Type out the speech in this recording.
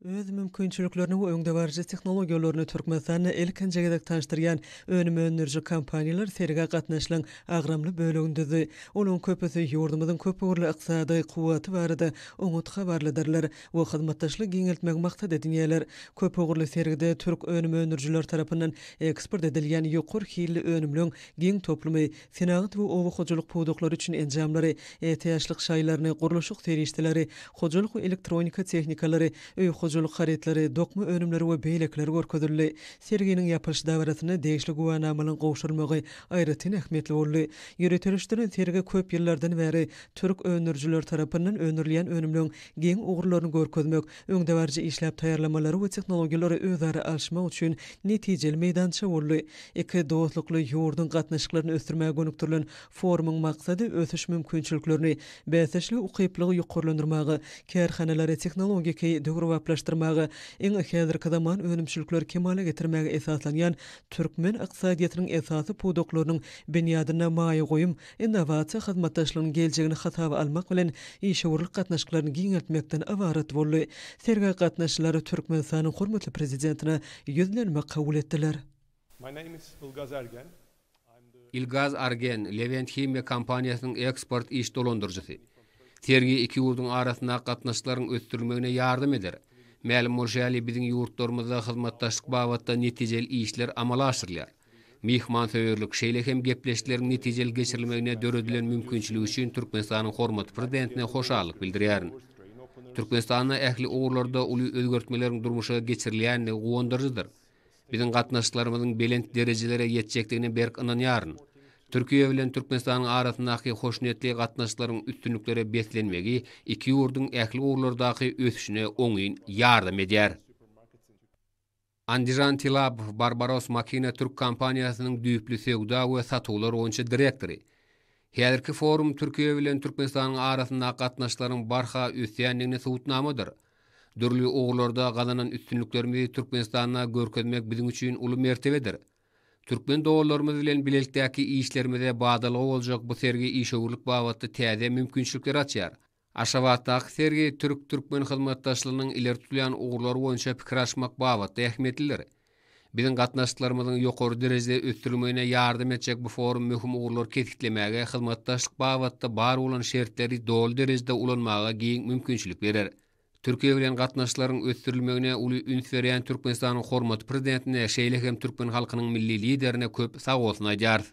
Öz mümkinçiliklerini we öňdebaryjy tehnologiýalaryny Türkmenistanda ilkinji gezek tanyşdyrýan önüm öndüriji kompaniýalar sergä gatnaşylaň agramly bölegini düzdi. Olaryň köpüsi ýurdumyzyň köpugurly ykdysady kuwwaty barada oňat habarlydyrlar we hyzmatdaşlygy giňeltmegi maksat edinýärler. Köpugurly sergide türk önüm öndürijileri tarapyndan eksport edilýän ýokary hilli önümleň giň toplumy, senagat we oba hojalyk pudaklary üçin enjamlary, ätiýaçlyk şaýlaryny, gurluşyk serişdeleri, hojalyk we elektronika tehnikalary, öý hojalyk harytlary, dokma önümleri we beýlekiler görkezildi. Serginiň ýapylyş dabarasynda degişli güwänamalaryň gowşurylmagy aýratyn ähmiýetli boldy. Ýöriteleşdirilen sergi köp ýyllardan bäri türk öndürijileri tarapyndan öndürilýän önümleň giň ugurlaryny görkezmek, öňdebaryjy işläp taýýarlamalary we tehnologiýalary özara alyşmak üçin netijeli meýdança boldy. Iki dostlukly ýurduň gatnaşyklaryny ösdürmäge gönükdirilen forumyň maksady ösüş mümkinçiliklerini, bäsdeşlige ukyplygy ýokarlandyrmaga, kärhanalary tehnologiki döwrebaplaşdyrmaga, iň häzirki zaman önümçilikleri kemala getirmäge esaslanýan türkmen ykdysadyýetiniň esasy pudaklarynyň binýadynda maýa goýum, innowasiýa hyzmatdaşlygynyň geljegini hasaba almak bilen, işewürlik gatnaşyklaryny giňeltmekden ybarat boldy. Sergä gatnaşyjylar Türkmenistanyň hormatly Prezidentine ýüzlenme kabul etdiler. My name is Ilgaz Ergen. I'm the. Ilgaz Argen, Levent himiýa kompaniýasynyň eksport iş dolandyryjysy. Sergi iki ýurduň arasyndaky gatnaşyklaryň ösdürilmegine ýardam eder. Mälim bolşy ýaly, biziň ýurtlarymyzda hyzmatdaşlyk babatda netijeli işler amala aşyrylýar. Myhmansöýerlik, şeýle hem gepleşikleriň netijeli geçirilmegine döredilen mümkinçilik üçin Türkmenistanyň hormatly Prezidentine hoşallyk bildirýärin. Türkmenistanda ähli ugurlarda uly özgertmeleriň durmuşa geçirilýändigi guwandyryjydyr. Biziň gatnaşyklarymyzyň belent derejelere ýetjekdigine berk ynanýaryn. Türkiýe bilen Türkmenistanyň arasyndaky hoşniýetli gatnaşyklaryň üstünliklere beslenmegi iki ýurduň ähli ugurlardaky ösüşine oňyn ýardam edýär. Andijan Tilabow, Barbaros Makina türk kompaniýasynyň düýpli söwda we satuwlar boýunça direktory. Häzirki forum Türkiýe bilen Türkmenistanyň arasyndaky gatnaşyklaryň barha ösýändigine subutnamadyr. Dürli ugurlarda gazanan üstünliklerimizi Türkmenistanda görkezmek biziň üçin uly mertebedir. Türkmen doganlarymyz bilen bilelikdäki işlerimize badalga boljak bu sergi işewürlik babatda täze mümkinçilikleri açýar. Aşgabatdaky sergi türk-türkmen hyzmatdaşlygynyň ileri tutulýan ugurlary boýunça pikir alyşmak babatda ähmiýetlidir. Biziň gatnaşyklarymyzyň ýokary derejede ösdürilmegine ýardam etjek bu forum möhüm ugurlary kesgitlemäge, hyzmatdaşlyk babatda bar bolan şertleri doly derejede ulanmaga giň mümkinçilik berer. Türkiýe bilen gatnaşyklaryň ösdürilmegine uly üns berýän Türkmenistanyň hormatly Prezidentine, şeýle hem türkmen halkynyň Milli Liderine köp sagbolsun aýdýarys.